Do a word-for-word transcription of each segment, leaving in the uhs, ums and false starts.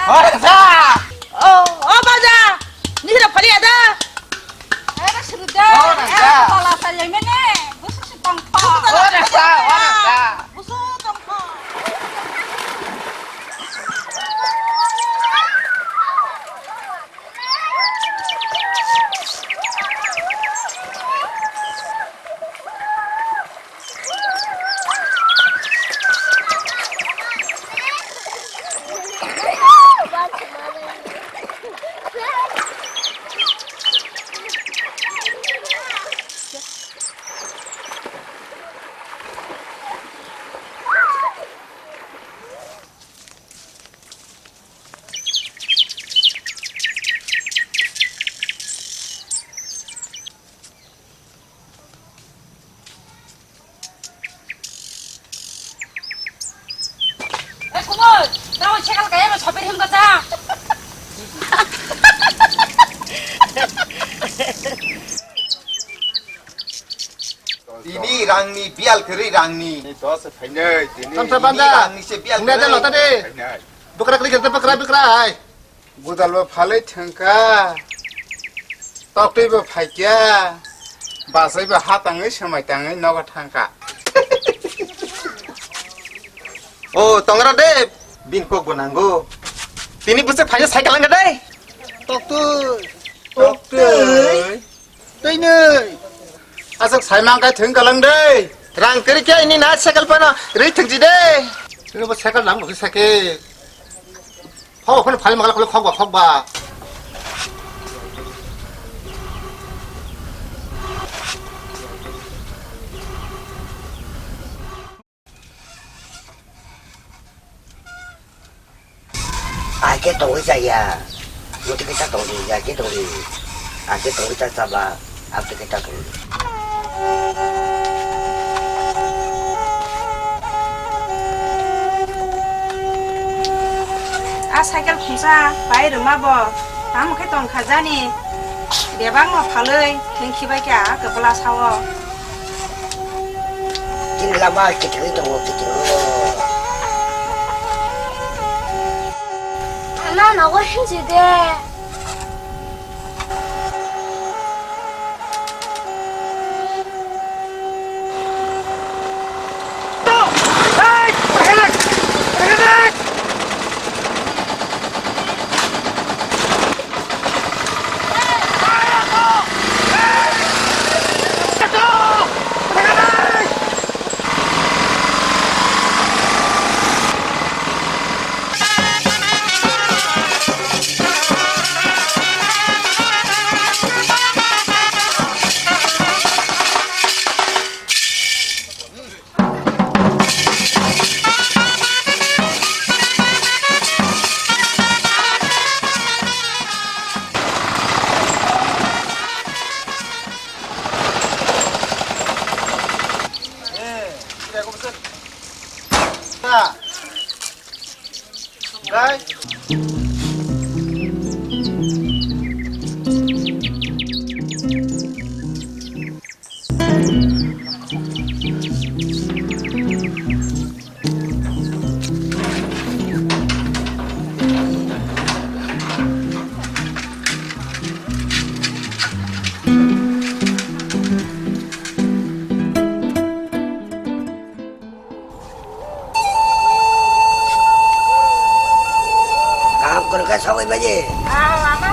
O raja! O, o baja! Nihira phali ada! Era suruda! O raja! Era tola sa yai mene! Busu si tong tong! O raja! O raja! Busu tong tong! Eh, Kumar, tamo cycle kaya mo sopir him kata. Tini rangni, bial kwrwi rangni. Tini dos phainai, tini Tamsa tini banda. Rangni se bial Thungna kwrwi. Lota de. Phainai. Bwkra kwrwi khe bwkra, bwkra hai. Gudal bo phalwi thangkha. Toktwi bo phaikya. Basai bo ha tangwi, swmai tangwi nogo thangkha. O, tongra de, bin kok bo nango. Tini bwswk phaina cycle langkha de. Toktwi. Toktwi. Twi nwi. Aswk sai mang kai thwng kalang de. Rang kwrwi khe ini na cycle phano rwi thwngji de. Ini bo cycle nang bo cycle. Khok khok phano phai mangla khok ba khok ba. Ake tongwi chaya. Muti kita tongdi, ake tongdi. Ake tongwi cha chaba, ake kita tongdi. A cycle khungsa pai rwma bo, tamo khe tong kha jani. Bebak no phalwi, thengkhi bai khe a kwpla sao. Chini lama kitingwi tongo, kitingo. Ano nogo hinsi de. Kaham kwrwngkha sogwi baji. Ah, lama.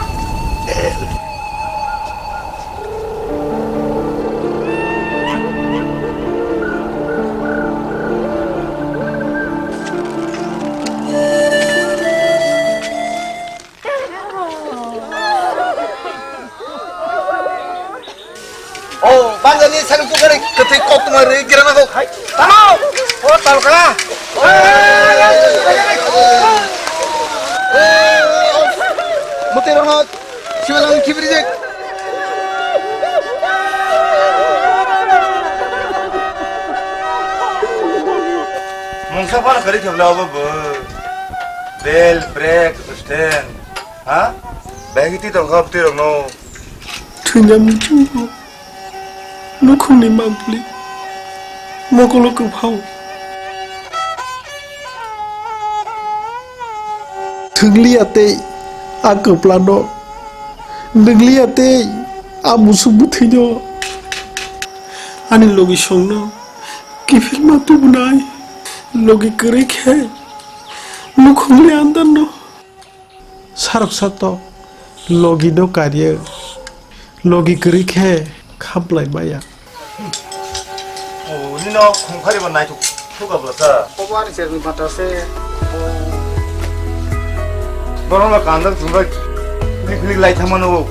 O, banjani sari tukari kwthwi koktwma rwi gira nago. Hai, tamo! O, talka! Muti rono, sibalang kibri jek. Mungsa phano kari thebla obo bo. Bel, brake, stand. Ha? Bahai twi tongkha bwtwi rokno. Thwina muchungo nukhungni mampli mokolo kwphao. Thwngliya tei a kwplano, nwngliya tei a musuk bwthwino, ani logi songno kiphilma tubunai, logi kwrwi khe nukhungni andarno. Saroksa to logino karyo, logi kwrwi khe khaplai maya. O, nino khungphari bo naithok thuka bwlasa. Obo ani cherni bata se. Borokno kandar thumbai phlik phlik lai thangmano o.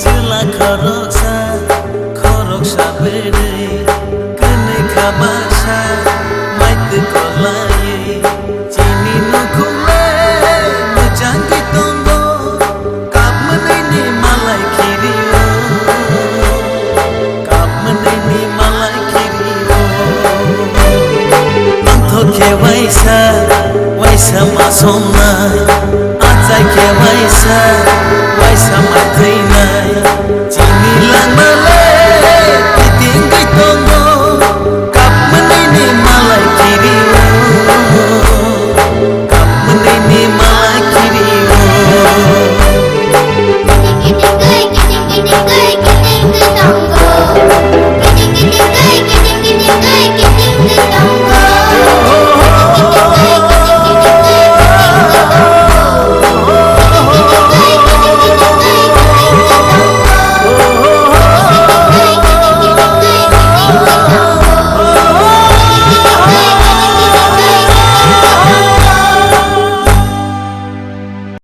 Chwla khoroksa, khoroksa bwrwi, kwnwi kha baksa, maitwi kwlaiwi, chini nukhungle mwchangwi tongo, kap mwnwini malai khirio, kap mwnwini malai khirio. Mangthok khe waisa, waisa ma somnai, achai khe waisa, waisa ma